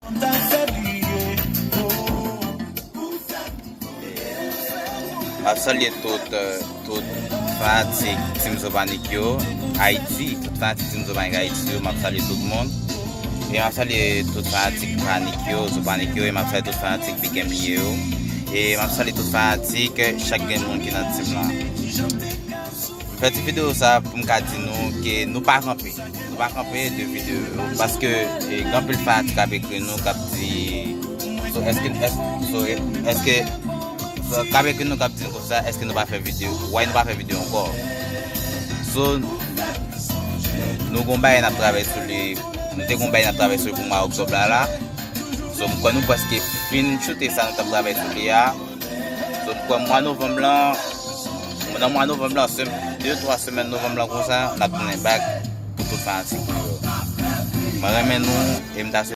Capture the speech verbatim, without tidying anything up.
M ap salye tout, tout fanatik Team Zo Panik yo, Ayiti, tout fanatik Team Zo Panik Ayiti yo, m ap salye tout moun. E m ap salye tout fanatik Panik yo, Zo Panik yo, e m ap salye tout fanatik Big M yo. E m ap salye tout fanatik chak gen moun ki nan team lan. M fè ti videyo sa pou m ka di nou ke nou pa kanpe. Nou pa kanpe de videyo yo. Paske gen anpil fanatik k ap ekri nou, k ap di, so, èske, èske, so, èske, so, k ap ekri nou, k ap di nou konsa, èske nou pa fè videyo? Why nou pa fè videyo ankò? So, nou gon bagay n ap travay sou li. Nou te gon bagay n ap travay sou li pou mwa oktòb la la. So, m kwè nou prèske fin choute sa nou t ap travay sou li a. So, m kwè mwa novanm lan, nan mwa novanm lan, de twa semèn novanm lan konsa, n ap tounen back pou tout fanatik nou yo. Mwen renmen nou e m ta